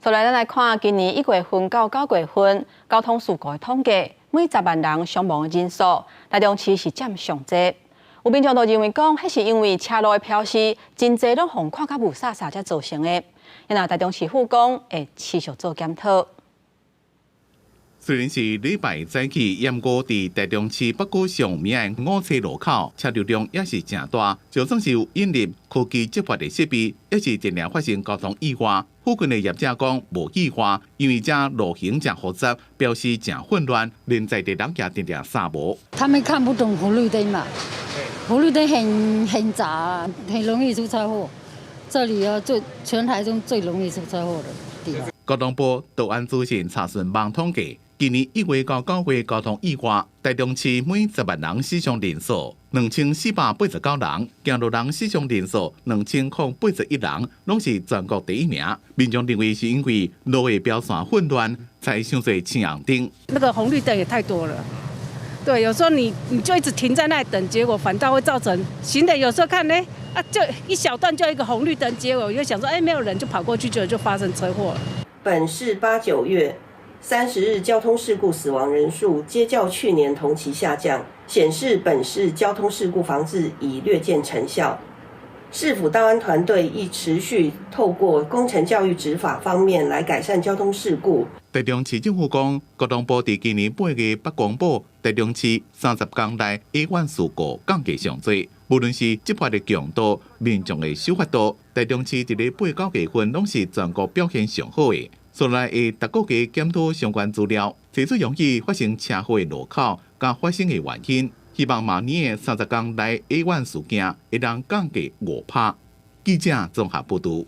再來，咱來看今年1月份到9月份交通事故的統計，每10萬人傷亡的人數，台中市是佔上濟。有民眾都認為講，彼是因為車路的標示真濟攏予看甲霧煞煞才造成的。若台中市府講會持續做檢討。雖然是禮拜早起，毋過佇台中市北區上有名的五車路口，車流量也是誠大。就算是有引入科技執法的設備，也是定定發生交通意外。附近的業者講無意外，因為這路形誠複雜，標示誠混亂，連在地人也定定捎無。他們看不懂紅綠燈嘛？紅綠燈很雜，很容易出車禍。這裡啊，最全台中最容易出車禍的地方。交通部道安資訊查詢網統計，今年1月到9月交通意外，台中市每10萬人死傷人數2489人，行路人死傷人數2081人，攏是全國第一名。民眾認為是因為路的標線混亂，才傷濟青紅燈。那個紅綠燈也太多了，對，有時候你就一直停在那等，結果反倒會造成行人有時候看呢，啊，就一小段就一個紅綠燈，結果又想說，哎，沒有人就跑過去，就發生車禍了。本市8、9月30日交通事故死亡人數皆較去年同期下降，顯示本市交通事故防治已略見成效。市府道安團隊亦持續透過工程教育執法方面來改善交通事故。台中市政府講，交通部佇今年8月捌公布，台中市30年來意外事故降低上濟，無論是執法的強度、民眾的守法度，台中市佇咧8、9月份攏是全國表現上好的。所來會逐個月檢討相關資料，找出容易發生車禍的路口佮發生的原因，希望明年的30天內意外事件會當降低5%。記者綜合報導。